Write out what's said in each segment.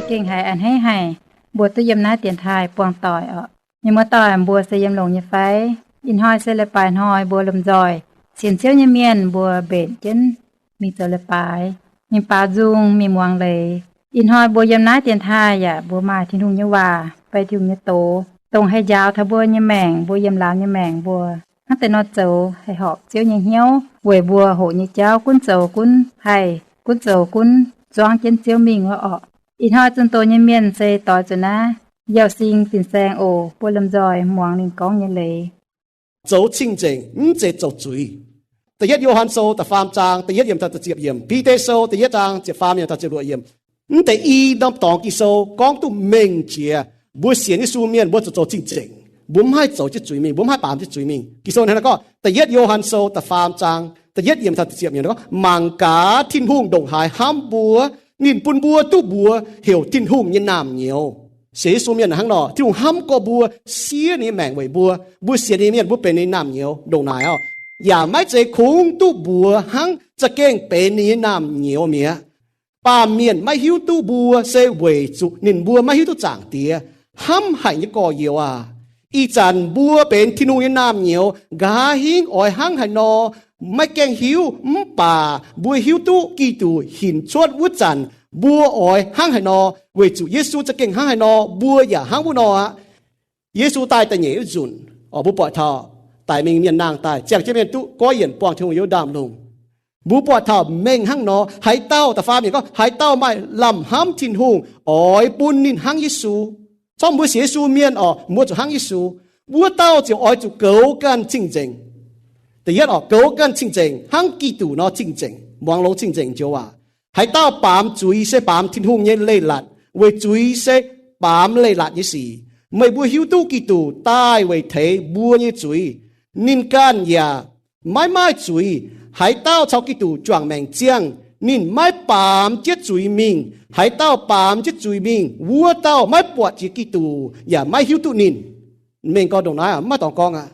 gengh haiz a'hneiv haic, mbuo duqv yiem naaiv dienx taaih buangh doic orqc. Mienh muoz-doic, mbuo se yiem longx nyei fai? Ih hnoi se leiz-baaix hnoi, mbuo lomh nzoih sienx Ziouv nyei mienh mbuo mbenc jienv mingh zoux leiz-baaix, mingh baaux nzung, mingh muangx leiz. Ih hnoi mbuo yiem naaiv dienx taaih yaac mbuo maaih Tin-Hungh nyei waac fai Tin-Hungh nyei doz, dongh haih njaaux taux mbuo nyei maengc, mbuo yiem laangz nyei maengc mbuo hnangv deix nor zoux haih horpc Ziouv nyei hnyouv, weic mbuo hoqc nyei jauv gunv zoux gunv haih, gunv zoux gunv zuangv jienv Ziouv mingh wuov orqc. Ih hnoi zunh doz nyei mienh se doix zuqc naaiv Yauh Sing fin-saeng oc. Mbuo lomh nzoih muangx ninh gorngv nyei leiz. Zoux cing-nzengc mv zeiz zoux zuiz. Da'yietv Yo^han Sou da'faam zaang da'yietv yiemc taux da'ziepc yiemc, Bide Sou da'yietv zaang ziepc faam yiemc taux ziepc luoqc yiemc. Mv deix i norm dorngx Ging-Sou gorngv duqv mengh jiex, mbuo sienx Yesu mienh mbuo zuqc zoux cing-nzengc. Mbuo mv haih zoux jienv zuiz mingh, mbuo mv haih baamz jienv zuiz mingh. Ging-Sou hnangv naaiv gorngv, da'yietv Yo^han Sou da'faam zaang da'yietv yiemc taux da'ziepc yiemc gorngv, mangc gaax, Tin-Hungh ndongc haaix hnamv mbuo, ninh bun mbuo duqv mbuox heuc Tin-Hungh nyei naamh nyouz. Sienx Yesu mienh hnangv nor, Tin-Hungh hnamv gorx mbuo, siev ninh nyei maengc weic mbuo. Mbuo sienx ninh nyei mienh mbuo benx ninh nyei naamh nyouz ndongc naaic orqc. Yaac maiv zeiz kungx duqv mbuox hnangv, za'gengh benx ninh nyei naamh nyouz mi'aqv. Baamh mienh maiv hiuv duqv mbuo se weic zuqc ninh mbuo maiv hiuv duqv Zaangc Diex. Hnamv haic nyei gorx-youz aac, ih zanc mbuo benx Tin-Hungh nyei naamh nyouz, nqa'haav hingv oix hnangv haaix nor maiv gaengh hiuv. Mv baac mbuo hiuv duqv Giduc hinc cuotv wuov zanc mbuo oix hnangv haaix nor, weic zuqc Yesu za'gengh hnangv haaix nor, mbuo yaac hnangv wuov nor aqv. Yesu daaih da'nyeic wuov nzunc, mbuo buatc taux daic mingh mienh nangh daaih, ziangh jienv mienh duqv goiv yienc buangh Tin-Hungh Yew^ndaam Lungh. Mbuo buatc taux mengh hnangv nor, haaix dauh, da'faam yiemc gorngv, haaix dauh maaih lamh hnamv Tin-Hungh, oix bun ninh hnangv Yesu. Zorqv mbuo sienx Yesu mienh orqc, mbuo zuqc hnangv Yesu. Wuov dauh ziouc oix zuqc goux ganh cing-nzengc. Da'yietv orqc, goux ganh cing-nzengc hnangv Giduc nor cing-nzengc, muangx longx cing-nzengc joux waac. Haaix dauh baamz zuiz se baamz Tin-Hungh nyei leiz-latc, weic zuiz se baamz leiz-latc nyei sic. Meih mbuo hiuv duqv Giduc daaih weic teix mbuo nyei zuiz. Ninh ganh yaac maiv maaih zuiz. Haaix dauh caux Giduc juangc maengc ziangh, ninh maiv baamz jienv zuiz mingh. Haaix dauh baamz jienv zuiz mingh, wuov dauh maiv buatc jiex Giduc yaac maiv hiuv duqv ninh. Mengh gorngv ndongc naaiv maiv dorngx gorngv aqv.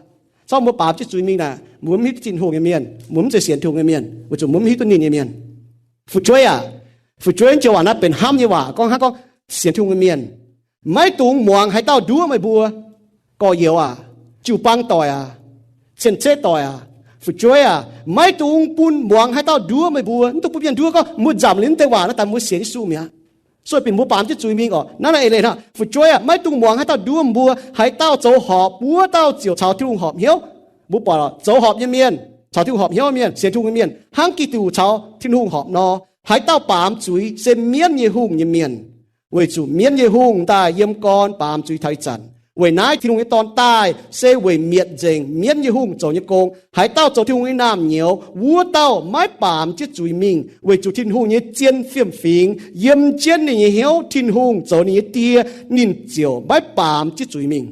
Zorqv mbuo baamz jienv zuiz mingh naaic, mbuo mv hiuv duqv Tin-Hungh nyei mienh, mbuo mv zeiz sienx Tin-Hungh nyei mienh, weic zuqc mbuo mv hiuv duqv ninh nyei mienh. Fu'jueiv aac, fu'jueiv joux waac naaiv benx hnamv nyei waac, gorngv hnangv gorngv sienx Tin-Hungh nyei mienh, maiv dungx muangx haaix dauh nduov meih mbuo. Gorx-youz aac, jiu-baang doic aac, cien-ceqv doic aac, fu'jueiv aac, maiv dungx bun muangx haaix dauh nduov meih mbuo. Mv dungx bun mienh nduov gorngv mbuo nzamc liuz mv deix waac naaiv daaih mbuo sienx Yesu mi'aqv. Sueih binh mbuo baamz jienv zuiz mingh orqc. Naaiv naaiv eix leiz hnangv, fu'jueiv aac, maiv dungx muangx haaix dauh nduov meih mbuo. Haaix dauh zoux horpc, wuov dauh ziouc caux Tin-Hungh horpc hnyouv. Mbuo buatc zoux horpc nyei mienh, caux Tin-Hungh horpc hnyouv mienh, sienx Tin-Hungh nyei mienh, hnangv Giduc caux Tin-Hungh horpc nor. Haaix dauh baamz zuiz se mienv nyei hungh nyei mienh, weic zuqc mienv nyei hungh daaih yiem gorn baamz zuiz taux ih zanc. Weic naaiv Tin-Hungh nyei Dorn daaih se weic mietc nzengc mienv nyei hungh zoux nyei gong. Haaix dauh zoux Tin-Hungh nyei naamh nyouz, wuov dauh maiv baamz jienv zuiz mingh, weic zuqc Tin-Hungh nyei zien fiem-fingx yiem jienv ninh nyei hnyouv. Tin-Hungh zoux ninh nyei Die, ninh ziouc maiv baamz jienv zuiz mingh.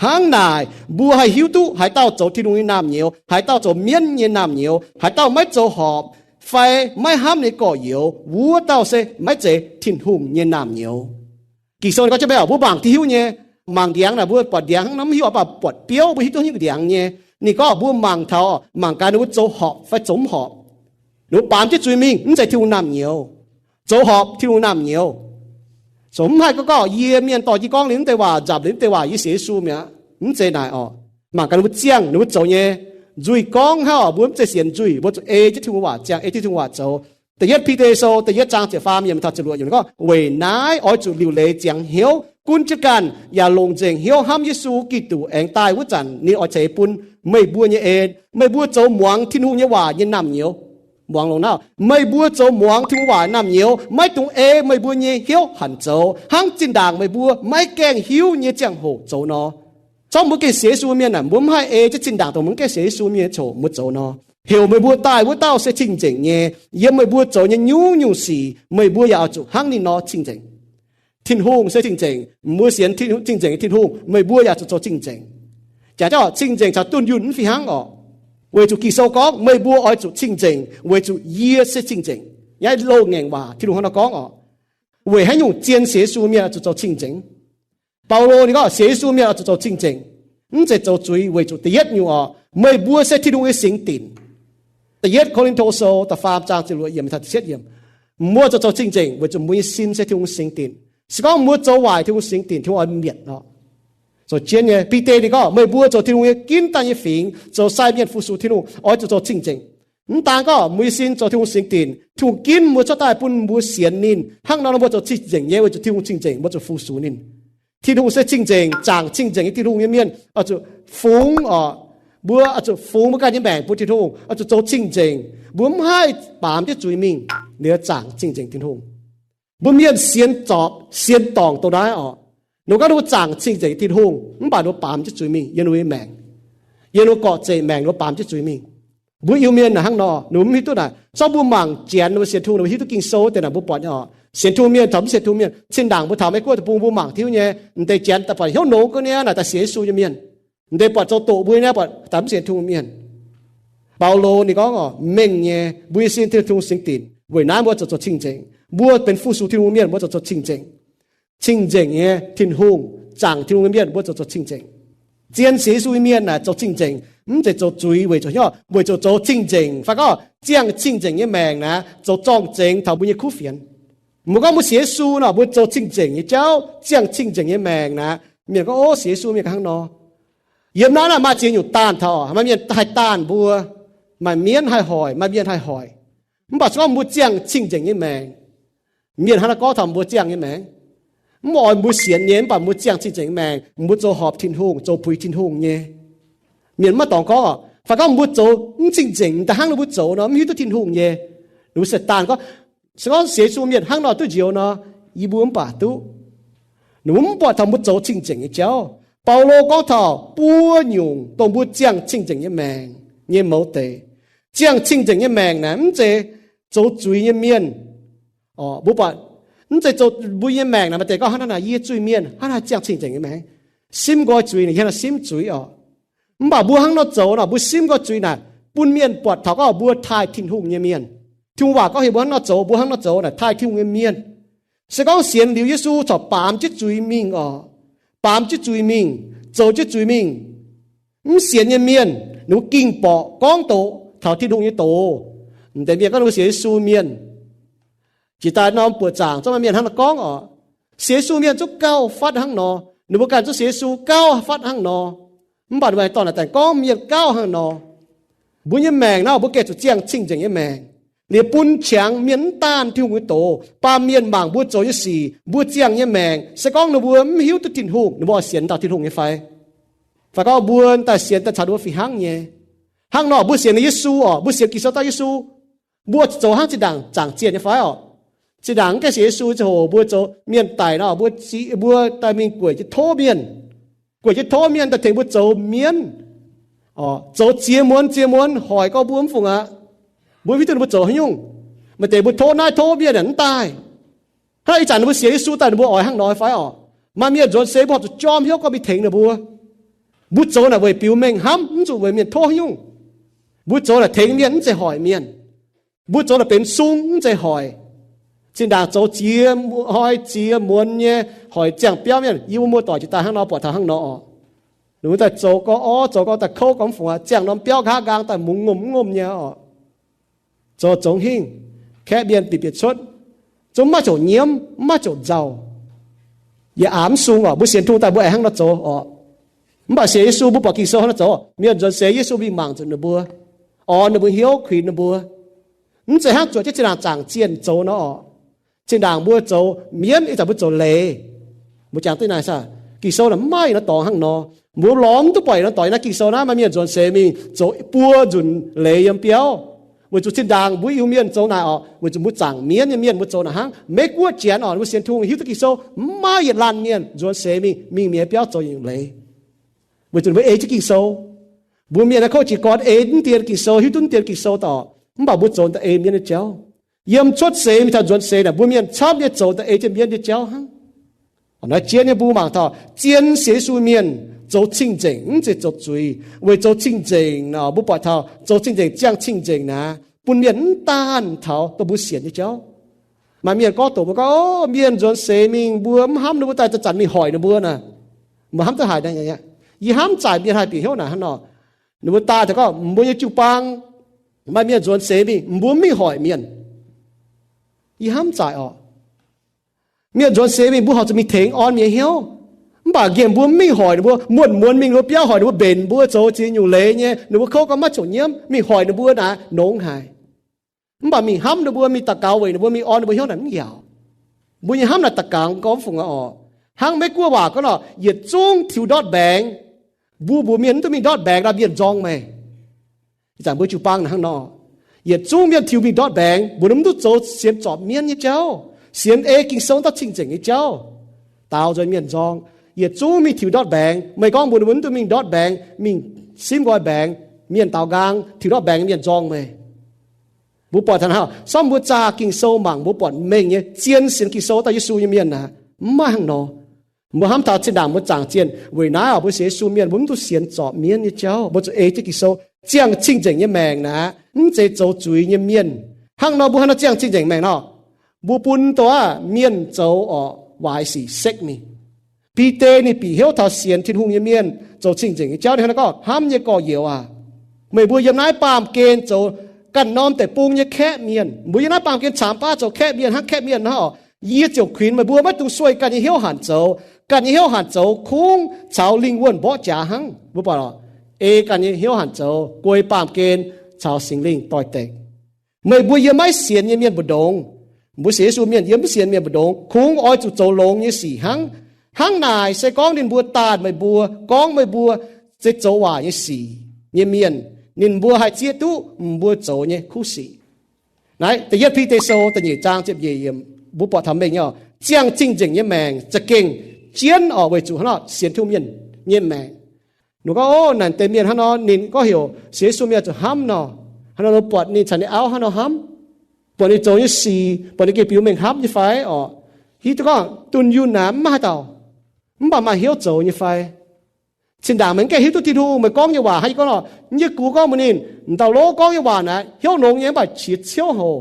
Hnangv naaic, mbuo haih hiuv duqv haaix dauh zoux Tin-Hungh nyei naamh nyouz, haaix dauh zoux mienv nyei naamh nyouz. Haaix dauh maiv zoux horpc fai maiv hnamv ninh gorx-youz, wuov dauh se maiv zeiz Tin-Hungh nyei naamh nyouz. Ging-Sou ninh gorngv jienv mbuo mangc diuh hiuv nyei. Mangc ndiangx naaic, mbuo buatc ndiangx hnangv nor mv hiuv, mv baac buatc biouv mbuo hiuv duqv hnyouv ndiangx nyei. Ninh gorngv mbuo mangc taux, mangc gaax ninh mbuo zoux horpc fai zoux mv horpc. Ninh mbuo baamz jienv zuiz mingh mv zeiz Tin-Hungh naamh nyouz, zoux horpc Tin-Hungh naamh nyouz. Zoux mv haih gorngv, gorngv yie mienh dorh jienv gorngv liuz mv deix waac, nzamc liuz mv deix waac, yie sienx Yesu mi'aqv. Mv zeiz naaic orqc. Mangc gaax ninh mbuo ziangh, ninh mbuo zoux nyei nzuih gorngv hnangv orqc, mbuo mv zeiz sienx nzuih, mbuo zuqc ei jienv Tin-Hungh waac ziangh, ei jienv Tin-Hungh waac zoux. Da'yietv Bide Sou da'yietv zaang ziepc faam yiemc taux ziepc luoqc yiemc gorngv, weic naaiv oix zuqc liuc leiz ziangx hnyouv, gunv jienv ganh, yaac longc nzengc hnyouv hnamv Yesu Giduc aengx daaih wuov zanc ninh oix ceix bun meih mbuo nyei en. Meih mbuo zoux muangx Tin-Hungh nyei waac nyei naamh nyouz. Muangx longx nauv, meih mbuo zoux muangx Tin-Hungh waac naamh nyouz, maiv dungx ei meih mbuo nyei hnyouv hanc zoux hnangv zinh ndaangc meih mbuo maiv gaengh hiuv nyei ziangh hoc zoux nor. Zorqv mbuo gengh sienx Yesu mienh aeqv, mbuo mv haih ei jienv zinh ndaangc dongh mbuo mv gaengh sienx Yesu mienh nyei coc mbuo zoux nor. Heuc meih mbuo daaih wuov dauh se cing-nzengc nyei. Yiem meih mbuo zoux nyei nyungc-nyungc sic meih mbuo yaac oix zuqc hnangv ninh nor cing-nzengc. Tin-Hungh se cing-nzengc. Mbuo sienx cing-nzengc nyei Tin-Hungh, meih mbuo yaac zuqc zoux cing-nzengc. Jaax jauv cing-nzengc caux dunh yunh mv fih hnangv orqc. Weic zuqc Ging-Sou gorngv meih mbuo oix zuqc cing-nzengc weic zuqc yie se cing-nzengc. Naaiv loz-ngaengc waac Tin-Hungh hnangv nor gorngv orqc. Weic haaix nyungc zien sienx Yesu mienh oix zuqc zoux cing-nzengc? Baulo ninh gorngv sienx Yesu mienh oix zuqc zoux cing-nzengc, mv zeiz zoux zuiz, weic zuqc da'yietv nyungc orqc, meih mbuo se Tin-Hungh nyei singx dinc. Da'yietv Ko^lin^to Sou da'faam zaang ziepc luoqc yiemc taux ziepc cietv yiemc. Mbuo zuqc zoux cing-nzengc weic zuqc mbuo nyei sin se Tin-Hungh singx dinc. Se gorngv mbuo zoux waaic Tin-Hungh singx dinc, Tin-Hungh oix mietc nor. Zoux jienv nyei, Bide ninh gorngv, meih mbuo zoux Tin-Hungh nyei ginv daaih nyei fingx, zoux sai mienh fu-sux Tin-Hungh, oix zuqc zoux cing-nzengc. Mv daan gorngv mbuo nyei sin zoux Tin-Hungh singx dinc, Tin-Hungh ginv mbuo cuotv daaih bun mbuo sienx ninh. Hnangv nor mbuo zoux cing-nzengc nyei, weic zuqc Tin-Hungh cing-nzengc, mbuo zuqc fu-sux ninh. Tin-Hungh se cing-nzengc, zaangc cing-nzengc nyei Tin-Hungh nyei mienh, oix zuqc fungx oc. Mbuo oix zuqc fungx mbuo ganh nyei maengc bun Tin-Hungh, oix zuqc zoux cing-nzengc. Mbuo mv haih baamz jienv zuiz mingh, liuz zaangc cing-nzengc Tin-Hungh. Mbuo mienh sienx zorpc, sienx dorngc dongh naaiv oc. Ninh mbuo gorngv ninh mbuo zaangc cing-nzengc Tin-Hungh, mv baac ninh mbuo baamz jienv zuiz mingh yiem ninh mbuo nyei maengc. Yiem ninh mbuo gorqv-zeqc maengc ninh mbuo baamz jienv zuiz mingh. Mbuo Iu-Mienh naaic hnangv nor, ninh mbuo mv hiuv duqv naaic. Zorqv mbuo mangc Janx ninh mbuo sienx Tin-Hungh, ninh mbuo hiuv duqv Ging-Sou deix naaic mbuo buatc nyei oc. Sienx Tin-Hungh mienh taux mv sienx Tin-Hungh mienh, zinh ndaangc mbuo taux Meiv-Guoqv deic-bung mbuo mangc tiuv nyei, m'deix Janx daaih buatc hnyouv nongx ga'naaiv naaic daaih sienx Yesu nyei mienh. M'deix buatc zoux doqc mbuo nyei naaiv buatc daaih mv sienx Tin-Hungh mienh. Baulo ninh gorngv oc, mengh nyei, mbuo nyei sin Tin-Hungh singx dinc, weic naaiv mbuo zoux zoux cing-nzengc. Mbuo benx fu-sux Tin-Hungh mienh, mbuo zoux zoux cing-nzengc. Cing-nzengc nyei Tin-Hungh, zaangc Tin-Hungh nyei mienh, mbuo zoux zoux cing-nzengc. Zien sienx Yesu nyei mienh naaic zoux cing-nzengc, mv zeiz zoux zuiz weic zoux hnyouv, weic zuqc zoux cing-nzengc. Fai gorngv ziangh cing-nzengc nyei maengc naaic zoux zorng-zengx taux mbuo nyei kuv fienx. Mbuo gorngv mbuo sienx Yesu nor, mbuo zoux cing-nzengc nyei jauv, ziangh cing-nzengc nyei maengc naaic, mienh gorngv, ov, sienx Yesu mienh ganh hnangv nor. Yiem naaiv naaic maaih ziex nyungc daanh taux, maaih mienh haih daanh mbuo, maaih mienv haih hoic, maaih mienh haih hoic. Mv baac se gorngv mbuo ziangh cing-nzengc nyei maengc, mienh hnangv naaiv gorngv taux mbuo ziangh nyei maengc, mv oix mbuo sienx nyei, mv baac mbuo ziangh cing-nzengc nyei maengc, mbuo zoux horpc Tin-Hungh, zoux puix Tin-Hungh nyei. Mienh mv maaih dorngx gorngv oc. Fai gorngv mbuo zoux mv cing-nzengc, da'hnangv ninh mbuo zoux nor, mv hiuv duqv Tin-Hungh nyei. Ninh mbuo se daanh gorngv, se gorngv sienx Yesu mienh hnangv nor duqv njoux nor, yie mbuo mv baac duqv. Ninh mbuo mv buatc taux mbuo zoux cing-nzengc nyei jauv. Baulo gorngv taux buo nyungc dongh mbuo ziangh cing-nzengc nyei maengc nyei mouz deix. Ziangh cing-nzengc nyei maengc naaic mv zeiz zoux zuiz nyei mienh. Mbuo buatc, mv zeiz zoux mbuo nyei maengc naaic maaih deix gorngv hnangv naaic, yie zuiz-mienh hnangv naaic ziangh cing-nzengc nyei maengc, simv nqoi zuiz, ninh hiuv duqv simv zuiz oc. Mv baac mbuo hnangv nor zoux nor, mbuo simv nqoi zuiz naaic, bun mienh buatc taux gorngv mbuo taaih Tin-Hungh nyei mienh. Tin-Hungh waac gorngv heuc mbuo hnangv nor zoux, mbuo hnangv nor zoux naaic taaih Tin-Hungh nyei mienh. Se gorngv sienx liuz Yesu corc baamz jienv zuiz mingh oc, baamz jienv zuiz mingh, zoux jienv zuiz mingh, mv sienx nyei mienh, ninh mbuo ging borqc gorngv doqc taux Tin-Hungh nyei doz. M'deix mienh gorngv ninh mbuo sienx Yesu mienh, jiex daaih norm buoqc zaangc zorqv maaih mienh hnangv nor gorngv oc, sienx Yesu mienh zungv gauh fatv hnangv nor. Ninh mbuo ganh zungv sienx Yesu gauh fatv hnangv nor. Mv baac ninh mbuo dorh naaic daaih gorngv mienh gauh hnangv nor. Mbuo nyei maengc naaiv, mbuo gengh zuqc ziangh cing-nzengc nyei maengc, liuz bun qangx mienh mv daanh Tin-Hungh nyei doz, baamh mienh mangc mbuo zoux nyei sic, mbuo ziangh nyei maengc. Se gorngv ninh mbuo mv hiuv duqv Tin-Hungh, ninh mbuo oix sienx dauh Tin-Hungh nyei fai? Fai gorngv mbuo daaih sienx daaih caux ninh mbuo fih hnangv nyei? Hnangv nor mbuo sienx Yesu oc, mbuo sienx Ging-Sou dauh Yesu, mbuo zoux hnangv zinh ndaangc zaangc zienh nyei fai oc? Zinh ndaangc mv gaengh sienx Yesu ziangh hoc mbuo zoux mienh daic nor, mbuo, mbuo daaih mingh gueic jienv tov mienh, gueic jienv tov mienh daaih tengx mbuo zoux mienv, zoux ziex muonz ziex muonz hoic gorngv mbuo mv fungc aqv. Mbuo mv hiuv duqv ninh mbuo zoux haaix nyungc. Maaih deix mbuo tov naaiv tov mienh naaic mv daaih. Hnangv ih zanc ninh mbuo sienx Yesu daaih ninh mbuo oix hnangv nor fai oc? Maaih mienh nzuonx seix mbuo horpc zuqc jorm hnyouv gorngv mingh tengx ninh mbuo. Mbuo zoux naaic weic biux mengh hnamv, mv zuqc weic mienh tov haaix nyungc. Mbuo zoux naaic tengx mienh mv zeiz hoic mienh. Mbuo zoux naaic benx sung mv zeiz hoic. Zinh ndaangc zoux ziex hnoi ziex muonz nyei hoic ziangh biauv mienh, yie mbuo muoz-doic jiex daaih hnangv nor buatc taux hnangv nor oc. Ninh mbuo daaih zoux gorngv orv, zoux gorngv daaih kouv gorngv mv fungc aqv, ziangh norm biauv nqa'haav nqaang daaih mungz ngomh mv ngomh nyei oc. Zoux zoux hingh, kaeqv mienh bieqc bieqc cuotv, zungv mv maaih ziouc nyiemv, mv maaih ziouc nzauh. Yaac aav mv sung oc. Mbuo sienx Tin-Hungh daaih mbuo aengx hnangv nor zoux oc. Mv baac sienx Yesu mbuo buatc Ging-Sou hnangv nor zoux, mienh nzuonx seix Yesu mingh mangc nzunc ninh mbuo, orn ninh mbuo hnyouv, kuinx ninh mbuo. Mv zeiz hnangv zuotc jienv zinh ndaangc zaangc zienh zoux nor oc. Zinh ndaangc mbuo zoux mienv, ih zanc mbuo zoux leiz. Mbuo jangx duqv naaic saah? Ging-Sou naaic mv maaih yietc norm dorngx hnangv nor. Mbuo lorz mv duqv buatc yietc norm dorngx yiem naaiv Ging-Sou naaiv. Maaih mienh nzuonx seix mingh zoux buo nzunc leiz yiem biauv, weic zuqc zinh ndaangc mbuo Iu-Mienh zoux naaic oc, weic zuqc mbuo zaangc mienv nyei mienh mbuo zoux naaic hnangv. Maiv gunv Janx oc, mbuo sienx Tin-Hungh hiuv duqv Ging-Sou, mv maaih yietc laanh mienh nzuonx seix mingh, mingh mienh nyei biauv zoux nyungc leiz, weic zuqc ninh mbuo ei jienv Ging-Sou. Mbuo mienh naaiv kouv jiez gorn ei mv dien Ging-Sou, hiuv duqv mv dien Ging-Sou daaih, mv baac mbuo zoux daaih ei mienv nyei jauv. Yiem cuotv seix mingh taux nzuonx seix naaic, mbuo mienh camv nyei zoux daaih ei jienv mienv nyei jauv hnangv. Naaiv jienv nyei mbuo mangc taux zien sienx Yesu mienh zoux cing-nzengc, mv zeiz zoux zuiz. Weic zoux cing-nzengc nor, mbuo buatc taux zoux cing-nzengc, ziangh cing-nzengc naaic, bun mienh mv daanh taux dongh mbuo sienx nyei jauv. Maaih mienh gorngv doqc mbuo gorngv, o, mienh nzuonx seix mingh mbuo mv hnamv ninh mbuo daaih zanc-zanc mingh hoic ninh mbuo naaic. Mbuo hnamv duqv haaix nor? Yie hnamv zaaic mienh haih bieqc hnyouv naaic hnangv nor. Ninh mbuo daaih taux gorngv mbuo nyei jiu-baang maaih mienh nzuonx seix mingh, mbuo mv mingh hoic mienh. Yie hnamv zaaic oc. Mienh nzuonx seix mingh, mbuo horpc zuqc mingh tengx orn mienh hnyouv. Mv baac nqemh mbuo mv mingh hoic ninh mbuo, muonc muonz mingh ninh mbuo biauv hoic ninh mbuo, mbenc ninh mbuo zoux ziex nyungc leiz nyei, ninh mbuo kouv gorngv maiv zoux nyiemv, mingh hoic ninh mbuo naaic nongx haic. Mv baac mingh hnamv ninh mbuo, mingh daux gaux weic ninh mbuo, mingh orn ninh mbuo hnyouv naaic mv yaauc. Mbuo nyei hnamv naaic daux gaux gorngv fungc orqc. Hnangv Meiv Guoqv waac gorngv nor, yietc zungv tiux ndortv mbaengx, mbuo mbuox mienh mv duqv mingh ndortv mbaengx nor, mienh nzorng meih. Ih zanc mbuo jiu-baang hnangv nor, yietc zungv mienh tiux mingh ndortv mbaengx, mbuox ninh mv duqv zoux sienx zorpc mienv nyei jauv, sienx ei Ging-Sou dauh cing-nzengc nyei jauv. Daaux nzuonx mienh nzorng. Yietc zungv mingh tiux ndortv mbaengx, meih gorngv mbuox ninh mbuo mv duqv mingh ndortv mbaengx, mingh simv nqoi mbaengx, mienh daaux nqaang tiux ndortv mbaengx, mienh nzorng meih. Mbuo buatc taux naaiv, sortv mbuo zaah Ging-Sou mangc, mbuo buatc mengh nyei zien sienx Ging-Sou dauh Yesu nyei mienh aeqv, mv maaih hnangv nor. Mbuo hnamv taux zinh ndaangc mbuo zaangc zienh, weic naaiv oc, mbuo sienx Yesu mienh mbuo mv duqv sienx zorpc mienv nyei jauv, mbuo zuqc ei jienv Ging-Sou, ziangh cing-nzengc nyei maengc naaiv, mv zeiz zoux zuiz nyei mienh. Hnangv nor mbuo haaix nor ziangh cing-nzengc maengc nor? Mbuo bun dongh mienh zoux orqc, waaic sic sekv ninh. Bide ninh bieqc hnyouv taux sienx Tin-Hungh nyei mienh zoux cing-nzengc nyei jauv, ninh hnangv naaiv gorngv, Hnamv nyei gorx-youz aac, meih mbuo yiem naaiv baamh gen zoux ganh norm deic-bung nyei kaeqv mienh, mbuo yiem naaiv baamh gen caamx baav zoux kaeqv mienh hnangv kaeqv mienh hnangv oc. Yie ziouc kuinx meih mbuo maiv dungx sueih ganh nyei hnyouv hanc zoux. Ganh nyei hnyouv hanc zoux kungx caux lingh wuonh mborqv jaax hnangv. Mbuo buatc oc, ei ganh nyei hnyouv hanc zoux, guei baamh gen caux Singx Lingh doix-dekc. Meih mbuo yiem maiv sienx nyei mienh mbu'ndongx, mbuo sienx Yesu mienh yiem maiv sienx mienh mbu'ndongx kungx oix zuqc zoux longx nyei sic hnangv. Hnangv naaic se gorngv ninh mbuo daanh meih mbuo, gorngv meih mbuo se zoux waaic nyei sic nyei mienh, ninh mbuo haih zieqv duqv mbuo zoux nyei kuv sic. Naaiv da'yietv Bide Sou da'nyeic zaang ziepc nyeic yiemc, mbuo buatc taux mengh nyei oc, ziangh cing-nzengc nyei maengc za'gengh jienv oc weic zuqc hnangv nor sienx Tin-Hungh mienh nyei maengc. Ninh gorngv, Ov, naaic deix mienh hnangv nor, ninh gorngv heuc sienx Yesu mienh zuqc hnamv nor, hnangv nor buatc ninh caux ninh auv hnangv nor hnamv, buatc ninh zoux nyei sic, buatc ninh gengh biux mengh hnamv nyei fai oc? Hiuv duqv gorngv dunh yunh naaic mv maaih haaix dauh, mv baac maaih hnyouv zoux nyei fai? Zinh ndaangc meih mv gaengh hiuv duqv Tin-Hungh, meih gorngv nyei waac hnangv yie gorngv nor, yie gux gorngv mbuox ninh, m'dauh lov gorngv nyei waac naaic hnyouv nongx nyei mv baac qiex ciouv houc.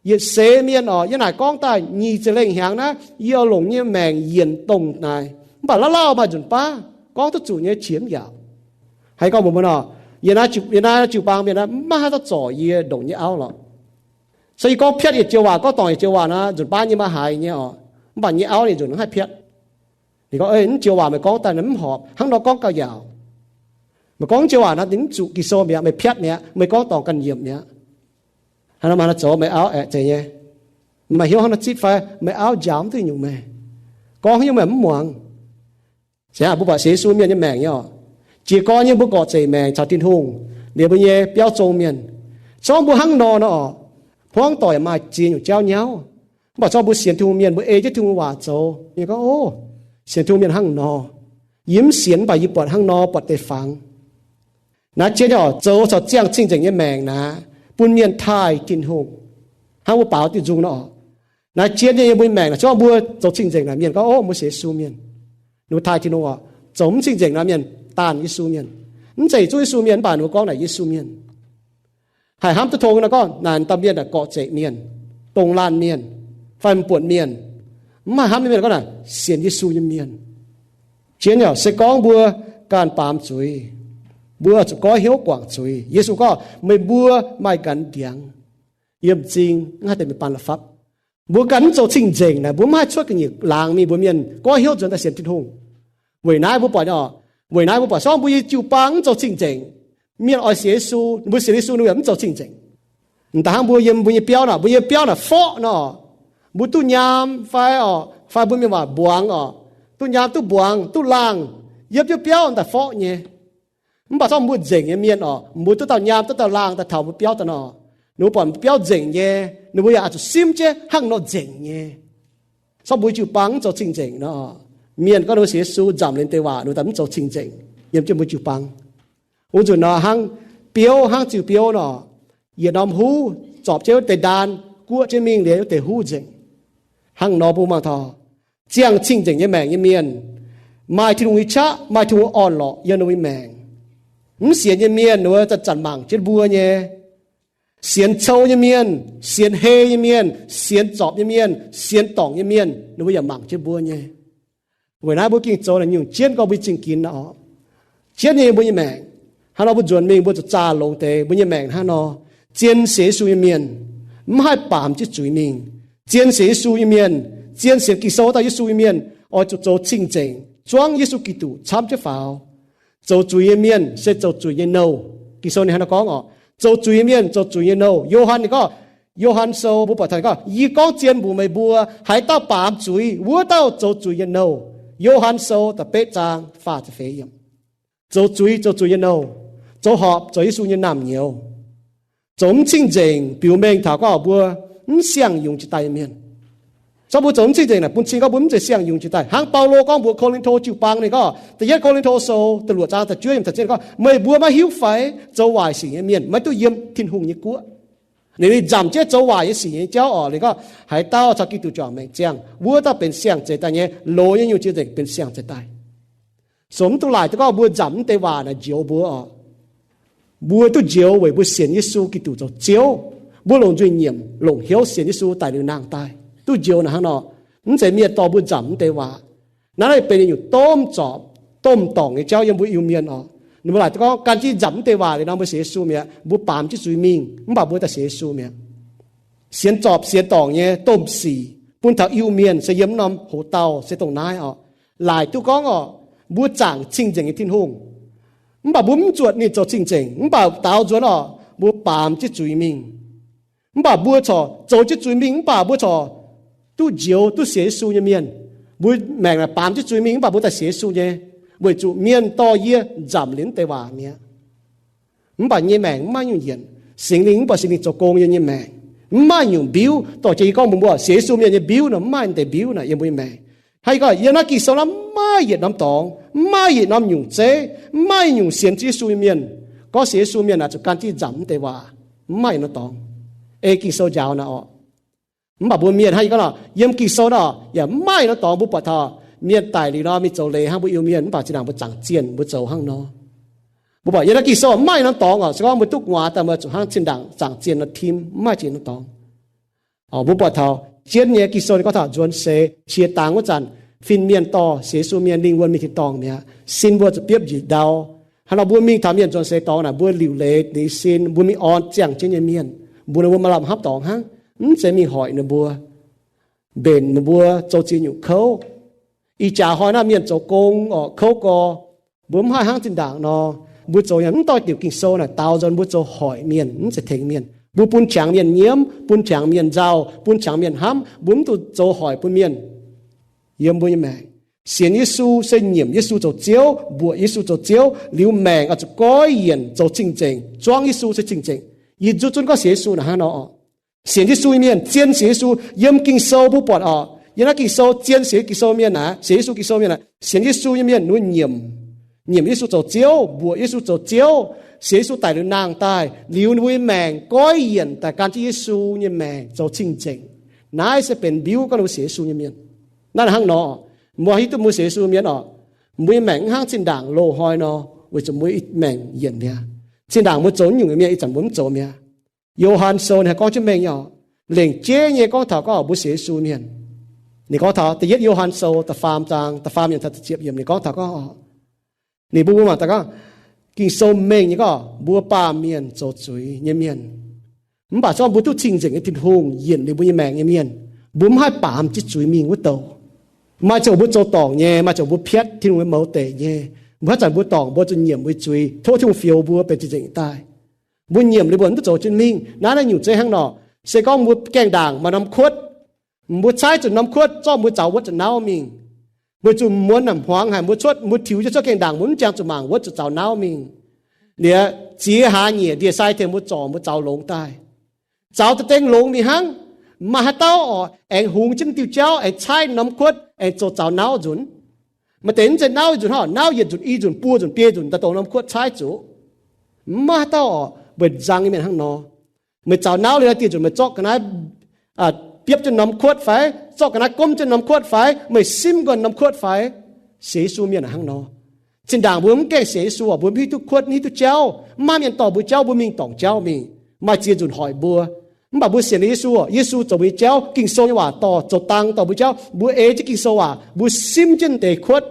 Yietc seix mienh oc, yie naaic gorngv daaih nyic ziepc lengh hnyangx naaiv, yie oix longc nyei maengc yienc dongh naaic. Mv baac lauh lauh maaih nzunc baav gorngv duqv zuqc nyei qiex mv yaac. Haaix gorngv mbuox mbuo nor, yie naaiv jiu-baang mienh naaiv mv maaih haaix dauh zorc yie ndongc nyei auv lorqc. Se yie gorngv piatv yietc joux waac, gorngv dorngc yietc joux waac naaic, nzunc baav nyei maaih haiz nyei oc. Mv baac nyei auv ninh nzunc mv haih piatv. Ninh gorngv, Mv joux waac meih gorngv daaih mv horpc, hnangv nor gorngv gauh yaauc. Meih gorngv joux waac naaic ninh mv zuqc Ging-Sou mi'aqv, meih piatv mi'aqv, meih gorngv dorngc ganh yiemc mi'aqv. Hnangv nor maaih nor zoux meih auv aeqv, zeiz nyei. Maaih hnyouv hnangv nor zipv fai meih auv njaaux mv duqv nyungc meih. Gorngv haaix nyungc meih mv muangx. Se hnangv mbuo buatc sienx Yesu mienh nyei maengc nyei oc, jiez gorn nyei mbuo gorqv-zeic maengc caux Tin-Hungh, liuz mbuo nyei biauv zong mienh. Zorngv mbuo hnangv nor nor oc, hmuangv doic maaih ziex nyungc jauv nyauv. Mv baac zorngv mbuo sienx Tin-Hungh mienh, mbuo ei jienv Tin-Hungh waac zoux, mienh gorngv, Ov, sienx Tin-Hungh mienh hnangv nor. Yie mv sienx mv baac yie buatc hnangv nor, buatc deix fangx. Naaiv jienv nyei oc, zoux caux ziangh cing-nzengc nyei maengc naaic, bun mienh taaih Tin-Hungh. Hnangv mbuo baaux diuh nzung nor oc, naaiv jienv nyei yiem mbuo nyei maengc naaic, zorngv mbuo zoux cing-nzengc naaic, mienh gorngv, Ov, mbuo sienx Yesu mienh. Ninh mbuo taaih Tin-Hungh oc. Zoux mv cing-nzengc naaic, mienh daanh Yesu mienh. Mv zeiz zungv Yesu mienh, mv baac ninh mbuo gorngv naaic Yesu mienh. Haih hnamv duqv tong nor gorngv naaic dauh mienh naaic gorqv-zeic mienh, dongh laanh mienh, fai m'buoqc mienh, mv haih hnamv nyei mienh gorngv naaic sienx Yesu nyei mienh. Jienv nyei oc, se gorngv mbuo ganh baamz zuiz, mbuo zuqc goiv hnyouv guangc zuiz. Yesu gorngv, Meih mbuo maaih nqanx ndiangx yiem m'zing, mv haih deix mienh baan la'fapv. Mbuo ganh mv zoux cing-nzengc naaic, mbuo mv haih cuotv ga'nyiec laangz mingh mbuox mienh goiv hnyouv nzuonx daaih sienx Tin-Hungh. Weic naaiv mbuo buatc, weic naaiv mbuo buatc zorngv mbuo nyei jiu-baang mv zoux cing-nzengc, mienh oix sienx Yesu, mbuo sienx Yesu ninh yaac mv zoux cing-nzengc. M'daaih hnangv mbuo yiem mbuo nyei biauv naaic, mbuo nyei biauv naaic forqv nor, mbuo duqv nyaam fai oc, fai mbuo mienh waac mbuangz oc, duqv nyaam duqv mbuangz duqv laangh, yiem jienv biauv m'daaih forqv nyei. Mv baac zorngv mbuo nzengc nyei mienh oc, mbuo duqv dauh nyaam duqv dauh laangh daaih taux mbuo biauv daaih nor, ninh mbuo buatc mbuo biauv nzengc nyei, ninh mbuo yaac oix zuqc simv jienv hnangv nor nzengc nyei. Zorngv mbuo jiu-baang mv zoux cing-nzengc nor, mienh gorngv ninh mbuo sienx Yesu nzamc liuz deix waac ninh mbuo daaih mv zoux cing-nzengc yiem jienv mbuo jiu-baang. Wuov nzunc nor hnangv biouv, hnangv ziuh biouv nor, yietc norm huv zorpc jienv wuov deix ndaan, guoqv jienv mingh liuz wuov deix huv nzengc. Hnangv nor mbuo mangc taux ziangh cing-nzengc nyei maengc nyei mienh, maaih Tin-Hungh nyei qaqv, maaih Tin-Hungh orn-lorqc yiem ninh mbuo nyei maengc. Mv sienx nyei mienh ninh mbuo zanc-zanc mangc jienv mbuo nyei. Sienx cou nyei mienh, sienx hei nyei mienh, sienx zorpc nyei mienh, sienx dorngc nyei mienh, ninh mbuo yaac mangc jienv mbuo nyei. Weic naaiv mbuo gengh zoux naaic nyungc jienv gorngv mbuo nyei zingh ginx nor. Jienv nyei mbuo nyei maengc, hnangv nor mbuo nzuonx mingh mbuo zuqc zaah longx deix mbuo nyei maengc hnangv nor. Zien sienx Yesu nyei mienh mv haih baamz jienv zuiz mingh. Zien sienx Yesu nyei mienh Zien sienx Ging-Sou dauh Yesu nyei mienh oix zuqc zoux cing-nzengc, zuangv Yesu Giduc camv jienv faaux. Zoux zuiz nyei mienh se zoux zuiz nyei nouh. Ging-Sou ninh hnangv naaiv gorngv oc, zoux zuiz nyei mienh zoux zuiz nyei nouh. Yo^han ninh gorngv, Yo^han Sou mbuo buatc taux ninh gorngv, Yie gorngv zien mbuox meih mbuo, haaix dauh baamz zuiz, wuov dauh zoux zuiz nyei nouh. Yo^han Sou da'betv zaang faah ziepc feix yiemc. Zoux zuiz zoux zuiz nyei nouh. Zoux horpc zoux Yesu nyei naamh nyouz. Zoux mv cing-nzengc biux mengh taux gorngv mbuo mv siang-yungz jiex daaih nyei mienh. Zorqv mbuo zoux mv cing-nzengc naaic bun cing gorngv mbuo mv zeiz siang-yungz jiex daaih. Hnangv Baulo gorngv mbuox Ko^lin^to jiu-baang ninh gorngv, Da'yietv Ko^lin^to Sou da'luoqc zaang da'juov yiemc taux zien gorngv, Meih mbuo maiv hiuv fai, zoux waaic sic nyei mienh maiv duqv yiem Tin-Hungh nyei guoqv. Ninh, ninh nzamc jienv zoux waaic nyei sic nyei jauv oc. Ninh gorngv, Haaix dauh caux Giduc juangc maengc ziangh, wuov dauh benx siang-zeix daaih nyei. Loz nyei nyungc cing-nzengc benx siang-zeix daaih. So mv duqv laaic duqv gorngv mbuo nzamc mv deix waac naaic njoux mbuo oc. Mbuo duqv njoux weic mbuo sienx Yesu Giduc zoux Ziouv. Mbuo longc nzuih nyiemc, longc hnyouv sienx Yesu daic liuz nangh daaih, duqv njoux naaic hnangv nor. Mv zeiz mienh dorh mbuo nzamc mv deix waac. Naaiv naaiv benx yietc nyungc domh zorpc, domh dorngc nyei jauv yiem mbuo Iu-Mienh oc. Ninh mbuo laaic duqv gorngv gan jienv nzamc mv deix waac liuz nor mbuo sienx Yesu mi'aqv, mbuo baamz jienv zuiz mingh, mv baac mbuo daaih sienx Yesu mi'aqv. Sienx zorpc sienx dorngc nyei domh sic bun taux Iu-Mienh se yiem norm hoz dauh se dongh naaiv oc. Laaic duqv gorngv oc, mbuo zaangc cing-nzengc nyei Tin-Hungh, mv baac mbuo mv zuotc ninh zoux cing-nzengc, mv baac daaux nzuonx oc, mbuo baamz jienv zuiz mingh. Mv baac mbuo corc zoux jienv zuiz mingh, mv baac mbuo corc duqv njoux, duqv sienx Yesu nyei mienh. Mbuo maengc naaic baamz jienv zuiz mingh, mv baac mbuo daaih sienx Yesu nyei, weic zuqc mienh dorh yie nzamc liuz mv deix waac mi'aqv. Mv baac nyei maengc mv maaih nyungc yienc. Singx Lingh mv baac Singx Lingh zoux gong yiem nyei maengc. Mv maaih nyungc mbiuv, dorh jiex yie gorngv mbuo mbuo sienx Yesu mienh nyei mbiuv nor, mv maaih mv deix mbiuv naaic yiem mbuo nyei maengc. Hnangv yie gorngv, yiem naaiv Ging-Sou naaiv mv maaih yietc norm dorngx, mv maaih yietc norm nyungc zeiv, mv maaih nyungc sienx Yesu nyei mienh, gorngv sienx Yesu mienh naaic zuqc gan jienv nzamc mv deix waac. Mv maaih yietc norm dorngx. Ei Ging-Sou njaaux naaic oc. Mv baac mbuo mienh hnangv yie gorngv nor, yiem Ging-Sou nor yaac mv maaih yietc norm dorngx mbuo buatc taux mienh daic liuz nor mingh zoux leiz hnangv mbuo Iu-Mienh, mv baac zinh ndaangc mbuo zaangc zienh mbuo zoux hnangv nor. Mbuo buatc yiem naaiv Ging-Sou mv maaih yietc norm dorngx oc, se gorngv mbuo duqv nguaaz daaih mbuo zuqc hnangv zinh ndaangc zaangc zienh nor tim, mv maaih zienh norm dorngx. Mbuo buatc taux jienv nyei Ging-Sou ninh gorngv taux nzuonx seix qiex dangx wuov zanc, fin-mienh dorh sienx Yesu mienh lingh wuonh mingh tin-dorngh mi'aqv. Sin mbuo zuqc biopv njiec ndau. Hnangv nor mbuo mingh taux mienh nzuonx seix dorngx naaic, mbuo liuc leiz ninh sin, mbuo mingh orn ziangh jienv nyei mienh, mbuo ninh mbuo maaih lamh hnamv dorngx hnangv, mv zeiz mingh hoic ninh mbuo, mbenc ninh mbuo zoux ziex nyungc kouv. Ih jaax hnoi naaiv mienh zoux gong oc, kouv gorx, mbuo mv haih hnangv zinh ndaangc nor. Mbuo zoux yaac mv doix diuc Ging-Sou naaic daaux nzuonx, mbuo zoux hoic mienh, mv zeiz tengx mienh. Mbuo bun qangx mienh nyiemv, bun qangx mienh nzauh, bun qangx mienh hnamv, mbuo mv dungx zoux hoic bun mienh. Yiem mbuo nyei maengc, sienx Yesu se nyiemc Yesu zoux Ziouv, mbuoqc Yesu zoux Ziouv liuz, maengc oix zuqc goiv yienc zoux cing-nzengc, zuangv Yesu se cing-nzengc. Yie nzuqc zunv gorngv sienx Yesu naaic hnangv nor oc. Sienx Yesu nyei mienh zien sienx Yesu. Yiem Ging-Sou mbuo buatc oc, yiem naaiv Ging-Sou zien sienx Ging-Sou mienh naaic, sienx Yesu Ging-Sou mienh naaic, sienx Yesu nyei mienh ninh nyiemc, nyiemc Yesu zoux Ziouv, mbuoqc Yesu zoux Ziouv, sienx Yesu daic liuz nangh daaih, liuz ninh mbuo nyei maengc goiv yienc daaih gan jienv Yesu nyei maengc zoux cing-nzengc. Naaiv se benx mbiuv gorngv ninh mbuo sienx Yesu nyei mienh. Naaiv hnangv nor, mbuo hiuv duqv mbuo sienx Yesu mienh oc, mbuo nyei maengc mv hnangv zinh ndaangc loz-hnoi nor, weic zuqc mbuo ih maengc yienc mi'aqv. Zinh ndaangc mbuo zoux nyungc mienh, ih zanc mbuo mv zoux mi'aqv. Yo^han Sou ninh haih gorngv jienv mengh nyei oc, lengc jeiv nyei gorngv taux gorngv mbuo sienx Yesu mienh. Ninh gorngv taux da'yietv Yo^han Sou da'faam zaang da'faam yiemc taux da'ziepc yiemc, ninh gorngv taux gorngv, ninh mbuo mbuo mangc daaih gorngv, Ging-Sou mengh nyei gorngv mbuo baamh mienh zoux zuiz nyei mienh. Mv baac se gorngv mbuo duqv cing-nzengc nyei Tin-Hungh yienc liuz mbuo nyei maengc nyei mienh, mbuo mv haih baamz jienv zuiz mingh wuov douh. Maaih ziangh hoc mbuo zoux dorngc nyei, maaih ziangh hoc mbuo piatv Tin-Hungh nyei mouz deic nyei, mbuo haaix zanc mbuo dorngc mbuo zuqc nyiemc mbuo nyei zuiz, tov Tin-Hungh fioux mbuo benx cing-nzengc daaih. Mbuo nyiemc liuz mbuo mv duqv zoux jienv mingh. Naaiv naaiv nyungc zeiv hnangv nor, se gorngv mbuo gaengh ndaangc maaih norm kuotv, mbuo caaiv zuqc norm kuotv zorqv mbuo zaux wuotv zuqc nauv mingh. Weic zuqc muonz naaic hmuangx haic, mbuo cuotv, mbuo tiux jienv cuotv gaengh ndaangc, mbuo mv jangx zuqc mangc wuotv zuqc zaux nauv mingh. Liuz ziex hlaax nyieqc ndie-sai tengx mbuo zorc mbuo zaux longx daaih. Zaux daaih dengh longx mingh hnangv. Maaih haaix dauh oc aengx hungx jienv diuh jauv aengx caaiv norm kuotv aengx zoux zaux nauv nzunc? Maaih deix mv zeiz nauv nzunc hnangv, nauv yietc nzunc, i nzunc, buo nzunc, biei nzunc daaih dongh norm kuotv caaiv zuqc. Mv maaih haaix dauh oc, mbuo nzang nyei mienh hnangv nor. Meih zaux nauv liuz naaiv dieh nzunc meih zorqv ga'naaiv biopv jienv norm kuotv fai zorqv ga'naaiv gomv jienv norm kuotv fai meih simv nqoi norm kuotv fai? Sienx Yesu mienh hnangv nor. Zinh ndaangc mbuo mv gaengh sienx Yesu, mbuo mv hiuv duqv kuotv, mv hiuv duqv jauv, mv maaih mienh dorh mbuo jauv, mbuo mingh dorngc jauv mingh. Maaih ziex nzunc hoic mbuo. Mv baac mbuo sienx liuz Yesu, Yesu zoux mbuo nyei jauv, Ging-Sou nyei waac dorh zoux dang dorh mbuo jauv, mbuo ei jienv Ging-Sou waac, mbuo simv jienv deix kuotv.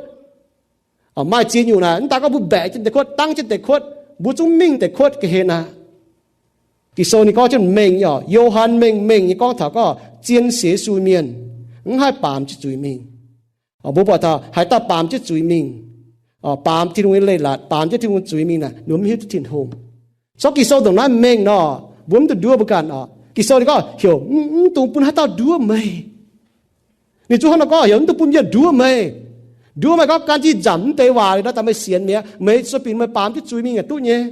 Maaih ziex nyungc naaic, mv daaih gorngv mbuo mbaeqc jienv deix kuotv, dangv jienv deix kuotv, mbuo zungv mingh deix kuotv ga'hlen aqv. Ging-Sou ninh gorngv jienv mengh nyei oc, Yo^han mengh mengh nyei gorngv taux gorngv zien sienx Yesu mienh, mv haih baamz jienv zuiz mingh. Mbuo buatc taux haaix dauh baamz jienv zuiz mingh, baamz Tin-Hungh nyei leiz-latc, baamz jienv Tin-Hungh zuiz mingh naaic, ninh mv hiuv duqv Tin-Hungh. Zorqv Ging-Sou ndongc naaiv mengh nor, mbuo mv dungx nduov mbuo ganh oc. Ging-Sou ninh gorngv heuc mv dungx bun haaix dauh nduov meih. Ninh zungv hnangv nor gorngv, heuc mv dungx bun mienh nduov meih. Nduov meih gorngv gan jienv nzamc mv deix waac liuz nor, daaih meih sienx mi'aqv. Meih sueih binc meih baamz jienv zuiz mingh yaac duqv nyei.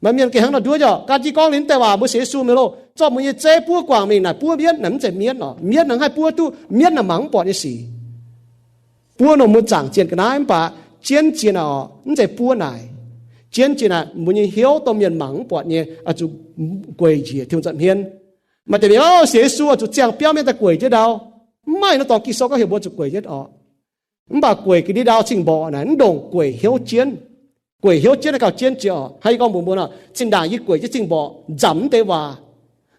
Maaih mienh gengh hnangv nor nduov, gan jienv gorngv liuz mv deix waac mbuox sienx Yesu mingh loh, zorqv mbuo nyei zeiv buov guangc mingh naaic, buov mienv naaic, mv zeiz mienv oc. Mienv naaic mv haih buov duqv, mienv naaic mangc mv buatc nyei sic. Buov nor mbuo zaangc zienh ga'naaiv mv baac jienv zienh naaic oc, mv zeiz buov naaic. Jienv zienh naaic mbuo nyei hnyouv dongh mienh mangc mv buatc nyei, oix zuqc gueic njiec Tin-Hungh nza'hmien. Maaih deix mienh, o, sienx Yesu oix zuqc ziangh biauv mienh daaih gueic jienv ndau. Mv maaih nor dorngx Ging-Sou gorngv heuc mbuo zuqc gueic jienv oc. Mv baac gueic ga'ndiev ndau cing-mborqc naaic, mv ndongc gueic hnyouv jienv. Gueic hnyouv jienv naaiv gauh jienv jiex oc. Hnangv yie gorngv mbuox mbuo nor, zinh ndaangc yie gueic jienv cing-mborqc, nzamc mv deix waac,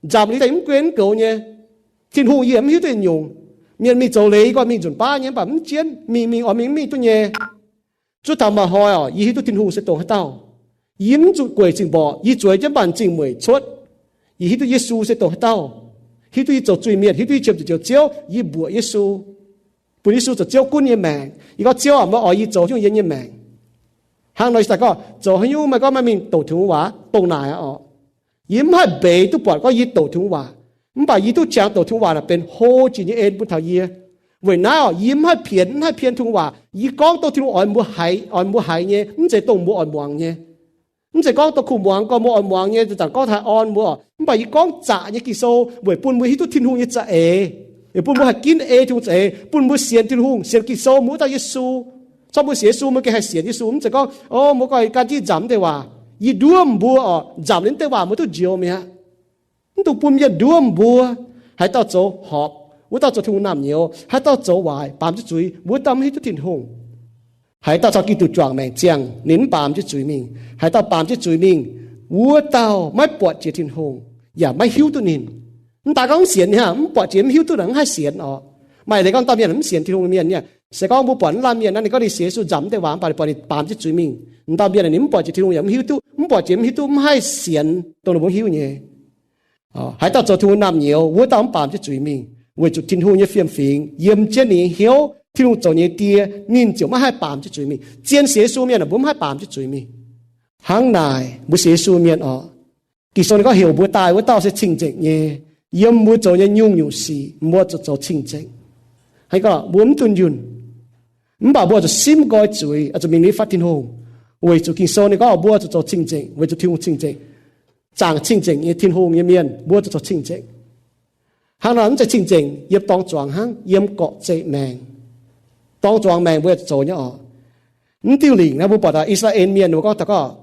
nzamc liuz daaih mv guen mv goux nyei. Tin-Hungh yie mv hiuv duqv nyungc. Mienh mingh zoux leiz yie gorngv mingh nzunc baav nyei, mv baac mv jienv, mingh mingh oix mingh mv mingh duqv nyei. Zuov taux maaih hnoi oc, yie hiuv duqv Tin-Hungh se dongh haaix dauh. Yie mv zuqc gueic cing-mborqc, yie zueiz jienv mv baac m'zing mueic cuotv. Yie hiuv duqv Yesu se dongh haaix dauh. Hiuv duqv yie zoux zuiz-mienh, hiuv duqv yie qiemx zuqc njoux Ziouv, yie mbuoqc Yesu, bun Yesu zoux Ziouv gunv yie nyei maengc. Yie gorngv, Ziouv aac, meih oix yie zoux haaix nyungc yiem yie nyei maengc? Hnangv nor yie daaih gorngv, zoux haaix nyungc meih gorngv meih mingh doqc Tin-Hungh waac, dongh naaic aqv oc. Yie mv haih mbeix duqv buatc gorngv yie doqc Tin-Hungh waac, mv baac yie duqv qangx doqc Tin-Hungh waac naaic benx hlo jiex nyei en bun taux yie. Weic naaiv oc, yie mv haih pienx, mv haih pien Tin-Hungh waac. Yie gorngv dongh Tin-Hungh oix mbuo haiz, oix mbuo haiz nyei, mv zeiz dongh mbuo oix muangx nyei. Mv zeiz gorngv dongh kuh muangx gorngv mbuo oix muangx nyei, zanc-zanc gorngv taux haih orn mbuo oc. Mv baac yie gorngv zaqc nyei Ging-Sou weic bun mbuo hiuv duqv Tin-Hungh nyei za'eix, weic bun mbuo haih ginv ei Tin-Hungh za'eix, bun mbuo sienx Tin-Hungh, sienx Ging-Sou, mbuo wuov dauh Yesu. Zorqv mbuo sienx Yesu, mbuo gengh haih sienx Yesu. Mv zeiz gorngv, o, mbuo ganh gan jienv nzamc mv deix waac. Yie nduov mbuo oc, nzamc liuz mv deix waac mbuo duqv njoux mi'aqv. Mv dungx bun mienh nduov mbuo. Haaix dauh zoux horpc, wuov dauh zoux Tin-Hungh naamh nyouz. Haaix dauh zoux waaic, baamz jienv zuiz, wuov dauh mv hiuv duqv Tin-Hungh. Haaix dauh caux Giduc juangc maengc ziangh, ninh mv baamz jienv zuiz mingh. Haaix dauh baamz jienv zuiz mingh, wuov dauh maiv buatc jiex Tin-Hungh, yaac maiv hiuv duqv ninh. Mv daaih gorngv mv sienx hnangv, mv buatc jiex mv hiuv duqv naaic, mv haih sienx oc. Maaih leiz gorngv dauh mienh mv sienx Tin-Hungh nyei mienh, se gorngv mbuo buatc naaiv laanh mienh naaiv, ninh gorngv ninh sienx Yesu nzamc mv deix waac, mv baac ninh buatc ninh baamz jienv zuiz mingh. Dauh mienh ninh mv buatc jiex Tin-Hungh yaac mv hiuv duqv, mv buatc jiex mv hiuv duqv, mv haih sienx dongh ninh mbuo hiuv nyei. Haaix dauh zoux Tin-Hungh naamh nyouz, wuov dauh mv baamz jienv zuiz mingh, weic zuqc Tin-Hungh nyei fiem-fingx yiem jienv ninh nyei hnyouv. Tin-Hungh zoux ninh nyei Die, ninh ziouc maiv haih baamz jienv zuiz mingh. Zien sienx Yesu mienh aah, mbuo mv haih baamz jienv zuiz mingh. Hnangv naaic, mbuo sienx Yesu mienh oc, Ging-Sou ninh gorngv heuc mbuo daaih wuov dauh se cing-nzengc nyei. Yiem mbuo zoux nyei nyungc-nyungc sic mbuo zuqc zoux cing-nzengc. Hnangv gorngv mbuo mv dunh yunh, mv baac mbuo zuqc simv nqoi zuiz, zuqc mingh nitv fatv Tin-Hungh. Weic zuqc Ging-Sou ninh gorngv mbuo zuqc zoux cing-nzengc, weic zuqc Tin-Hungh cing-nzengc. Zaangc cing-nzengc nyei Tin-Hungh nyei mienh, mbuo zuqc zoux cing-nzengc. Hnangv nor mv zeiz cing-nzengc yiem dorngx zuangx hnangv, yiem gorqv-zeqc maengc. Dorngx zuangx maengc mbuo zuqc zoux nyei oc. Mv diuh lingc naaiv mbuo buatc taux I^saa^laa^en Mienh mbuo gorngv taux gorngv,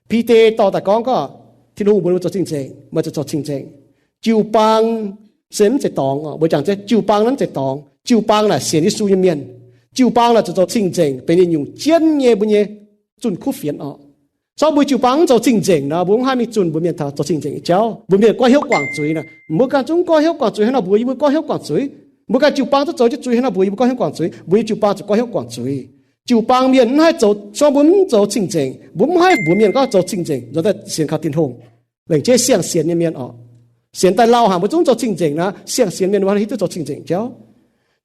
Bide dorh daaih gorngv gorngv, Tin-Hungh mbuox mbuo zoux cing-nzengc, meih zuqc zoux cing-nzengc. Jiu-baang se mv zeiz dorngx oc. Mbuo jangx jienv jiu-baang naaiv mv zeiz dorngx. Jiu-baang naaic sienx Yesu nyei mienh. Jiu-baang naaic zuqc zoux cing-nzengc benx ninh nyungc jienv nyei mbuo nyei zunh kuv fienx oc. Zorqv mbuo jiu-baang mv zoux cing-nzengc nor, mbuo mv haih mingh zunh mbuo mienh taux zoux cing-nzengc nyei jauv. Mbuo mienh goiv hnyouv guangc zuiz naaic, mbuo ganh zungv goiv hnyouv guangc zuiz, hnangv nor mbuox yie mbuo goiv hnyouv guangc zuiz. Mbuo ganh jiu-baang zungv zoux jienv zuiz, hnangv nor mbuox yie mbuo goiv hnyouv guangc zuiz. Mbuo nyei jiu-baang zuqc goiv hnyouv guangc zuiz. Jiu-baang mienh mv haih zoux, zorqv mbuo mv zoux cing-nzengc, mbuo mv haih mbuox mienh gorngv zoux cing-nzengc, nzuonx daaih sienx kaux Tin-Hungh. Lengc jeiv siang-sienx nyei mienh oc, sienx daaih lauh haic mbuo zungv zoux cing-nzengc nor, siang-sienx mienh mbuo hiuv duqv zoux cing-nzengc jauv.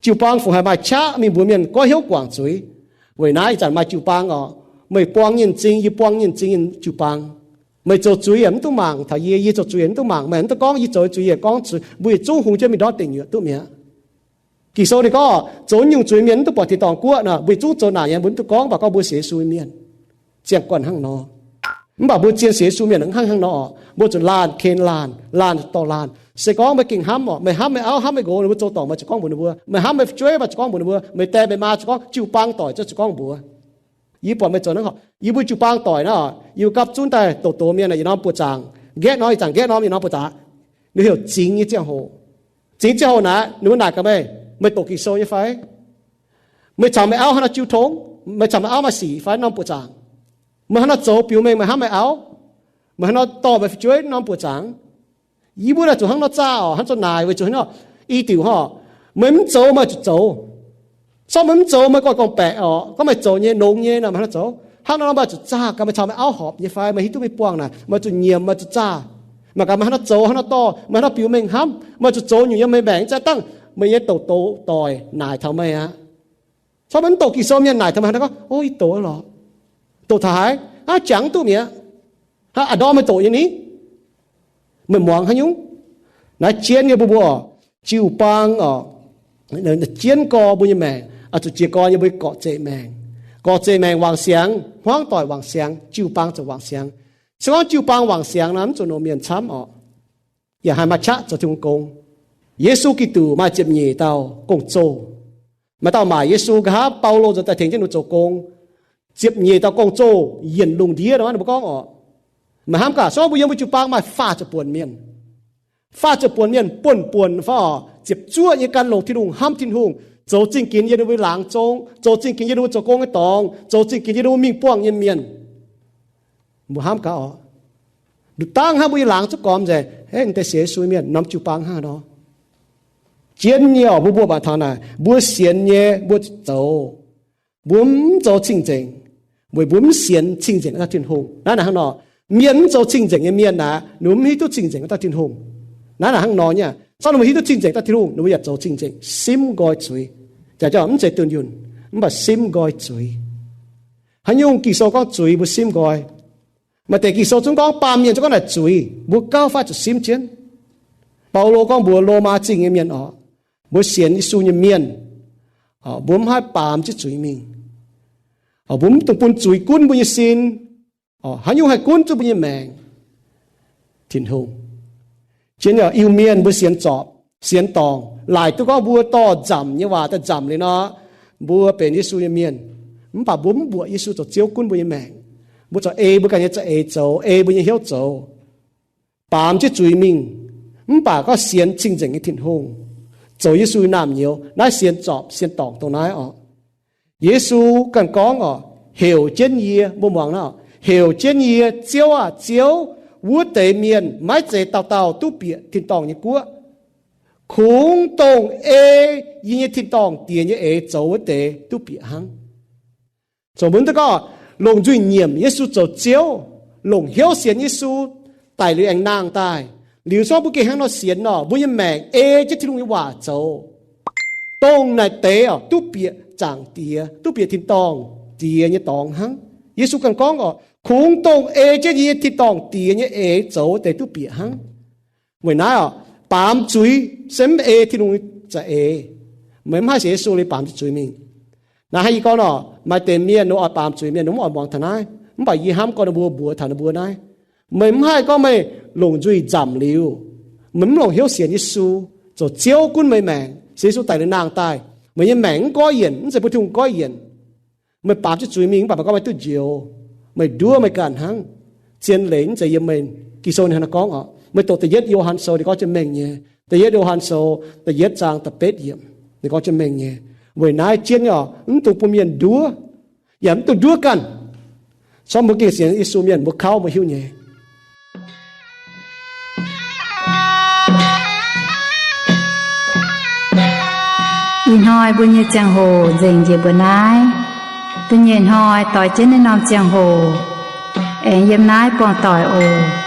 Jiu-baang fungc haiz maaih qaqv mingh mbuox mienh goiv hnyouv guangc zuiz. Weic naaiv ih zanc maaih jiu-baang oc, meih buang nyei m'zing, yie buang nyei m'zing nyei jiu-baang. Meih zoux zuiz yaac mv duqv mangc taux yie, yie zoux zuiz yaac mv duqv mangc meih, mv duqv gorngv yie zoux zuiz yaac gorngv zuiz, mbuo yietc zungv hungx jienv mingh ndortv deic nyuoqc duqv mi'aqv. Ging-Sou ninh gorngv, zoux nyungc zuiz mienh mv duqv buatc tin-dorngh guoqv nor, mbuo yietc zungv zoux naaic nyei, mbuo mv duqv gorngv, mv baac gorngv mbuo sienx Yesu mienh. Ziangh guanh hnangv nor. Mv baac mbuo zien sienx Yesu mienh hnangv hnangv nor oc, mbuo zuqc laanh ken laanh, laanh dorh laanh. Se gorngv meih gengh hnamv oc, meih hnamv meih auv, hnamv meih nqox, ninh mbuo zoux dorngc, meih zuqc gorngv mbuox ninh mbuo. Meih hnamv meih fu'jueiv, meih zuqc gorngv mbuox ninh mbuo. Meih die meih maa zuqc gorngv, jiu-baang doic zuqc gorngv mbuox. Yie buatc meih zoux hnangv oc. Yie mbuo jiu-baang doic naaiv oc, yie mbuo gapv zunv daaih doqc doz mienh yietc norm buoz-zaangc, nqaeqv norm ih zanc nqaeqv norm yietc norm buoz-zaangc. Ninh heuc zingx nyei ziangh hoc. Zingx ziangh hoc naaic, ninh mbuo naaic gaax meih, meih doqc Ging-Sou nyei fai? Meih caux meih auv hnangv nor jiu tong? Meih caux meih auv maaih sic fai norm buoz-zaangc? Meih hnangv nor zoux biux mengh meih hnamv meih auv? Meih hnangv nor dorh meih fu'jueiv norm buoz-zaangc? Yie mbuo naaic zuqc hnangv nor zaah oc, hnangv zoux naaic weic zuqc hnangv nor, i diuc hnangv oc, meih mv zoux meih zuqc zoux. Sortv meih mv zoux meih gorngv gorngv-baeqc oc, gorngv meih zoux nyei longx nyei nor meih hnangv nor zoux. Hnangv nor meih zuqc zaah gaax, meih caux meih auv horpc nyei fai, meih hiuv duqv meih buangh naaic, meih zuqc nyiemc, meih zuqc zaah. Mangc gaax meih hnangv nor zoux, hnangv nor dorh, meih hnangv nor biux mengh hnamv, meih zuqc zoux nyungc yiem meih maengc za'gengh meih nyei douz-douz doic naaic taux meih aqv. Corc maiv doqc Ging-Sou mienh naaic taux meih, gorngv, O, yie doqc lorqc. Doqc taux haaix? Aav, jangx duqv mi'aqv. Aav, ndorm meih doqc nyei ni? Meih muangx haaix nyungc? Naaiv jienv nyei mbuo, mbuo oc, jiu-baang oc, jienv gorx mbuo nyei maengc, zuqc jiez gorn nyei mbuo gorqv-zeqc maengc. Gorqv-zeqc maengc wangc siangx, hmuangv doic wangc siangx, jiu-baang ziouc wangc siangx. Se gorngv jiu-baang wangc siangx nor, mv zuqc longc mienh camv oc, yaac haih maaih qaqv zoux Tin-Hungh gong. Yesu Giduc maaih ziepc nyeic dauh gong-zoh. Maaih dauh maaic Yesu nqa'haav, Baulo nzuonx daaih tengx jienv ninh zoux gong. Ziepc nyeic dauh gong-zoh yienc lungh ndiev nor, ninh mbuo gorngv oc, meih hnamv gaax, se gorngv mbuo yiem mbuo jiu-baang maaih faah ziepc buonc mienh, faah ziepc buonc mienh buonv-buonc fai oc, ziepc zuoqv nyei gan longc Tin-Hungh, hnamv Tin-Hungh, zoux zingh ginx yiem ninh mbuo laangz zong, zoux zingh ginx yiem ninh mbuo zoux gong nyei dorngx, zoux zingh ginx yiem ninh mbuo mingh buangh nyei mienh, mbuo hnamv gaax oc, nduqc dangh hnangv mbuo nyei laangz zuqc gormx nzengc, Hei, naaiv deix sienx Yesu mienh norm jiu-baang hnangv nor. Jienv nyei oc, mbuo mbuo mangc taux naaic, mbuo sienx nyei mbuo zoux, mbuo mv zoux cing-nzengc, weic mbuo mv sienx cing-nzengc dauh Tin-Hungh. Naaiv naaic hnangv nor, mienh mv zoux cing-nzengc nyei mienh aeqv, ninh mbuo mv hiuv duqv cing-nzengc dauh Tin-Hungh. Naaiv naaic hnangv nor nyei, se gorngv ninh mbuo hiuv duqv cing-nzengc dauh Tin-Hungh, ninh mbuo yaac zoux cing-nzengc, simv nqoi zuiz. Jaax jauv mv zeiz dunh yunh, mv baac simv nqoi zuiz. Haaix nyungc Ging-Sou gorngv zuiz mbuo simv nqoi? Maaih deix Ging-Sou zungv gorngv baamh mienh zungv gorngv naaic zuiz, mbuo gauh fai zuqc simv jienv. Baulo gorngv mbuox Lomaa Zingh nyei mienh oc, mbuo sienx Yesu nyei mienh, mbuo mv haih baamz jienv zuiz mingh. Mbuo mv dungx bun zuiz gunv mbuo nyei sin. Haaix nyungc haih gunv zuqc mbuo nyei maengc? Tin-Hungh. Jienv Iu-Mienh mbuo sienx zorpc, sienx dorngc, laaic duqv gorngv mbuo dorh nzamc nyei waac daaih nzamc liuz nor, mbuo benx Yesu nyei mienh. Mv baac mbuo mv mbuoqc Yesu zoux Ziouv gunv mbuo nyei maengc. Mbuo corc ei mbuo ganh nyei za'eix zoux, ei mbuo nyei hnyouv zoux, baamz jienv zuiz mingh, mv baac gorngv sienx cing-nzengc nyei Tin-Hungh, zoux Yesu nyei naamh nyouz. Naaiv sienx zorpc sienx dorngc dongh naaiv oc. Yesu ganh gorngv oc, heuc jienv yie, mbuo muangx naaiv oc, heuc jienv yie, Ziouv aah, Ziouv, wuov deix mienh maiv zeiz dauh dauh duqv bieqc tin-dorngh nyei guoqv. Kungx dongh ei yie nyei tin-dorngh Diex nyei eix zoux wuov deix duqv bieqc hnangv. Zoux mbuo mv deix gorngv longc nzuih nyiemc Yesu zoux Ziouv, longc hnyouv sienx Yesu daic liuz aengx nangh daaih. Liuz se gorngv mbuo gengh hnangv nor sienx nor, mbuo nyei maengc ei jienv Tin-Hungh nyei waac zoux, dongh naaic deix oc duqv bieqc Zaangc Diex, duqv bieqc tin-dorngh Diex nyei dorngx hnangv. Yesu ganh gorngv oc, kungx dongh ei jienv yie nyei tin-dorngh Diex nyei eix zoux deix duqv bieqc hnangv. Weic naaiv oc, baamz zuiz se mv ei Tin-Hungh za'eix. Meih mv haih sienx Yesu liuz baamz jienv zuiz mingh. Naaiv hnangv yie gorngv nor, maaih deix mienh ninh oix baamz zuiz mienh, ninh mv oix muangx taux naaiv. Mv baac yie hnamv gorngv ninh mbuo mbuox taux ninh mbuo naaiv, meih mv haih gorngv meih longc nzuih nzamc liuz, meih mv longc hnyouv sienx Yesu zoux Ziouv gunv meih maengc, sienx Yesu daic liuz nangh daaih, meih nyei maengc mv goiv yienc, mv zeiz bun Tin-Hungh goiv yienc. Meih baamz jienv zuiz mingh mv baac meih gorngv meih duqv njoux, meih nduov meih ganh hnangv. Zien leiz mv zeiz yiem meih. Ging-Sou ninh hnangv naaiv gorngv oc, meih doqc da'yietv Yo^han Sou ninh gorngv jienv mengh nyei. Da'yietv Yo^han Sou da'yietv zaang da'betv yiemc ninh gorngv jienv mengh nyei. Weic naaiv jienv nyei oc, mv dungx bun mienh nduov, yaac mv dungx nduov ganh. Se gorngv mbuo gengh sienx Yesu mienh, mbuo kauv mbuo hiuv nyei. Ih hnoi mbuo nyei ziangh hoc nzengc njiec mbuo naaiv. Da'nyeic hnoi doix jienv naaiv norm ziangh hoc aengx yiem naaiv buangh doic oc.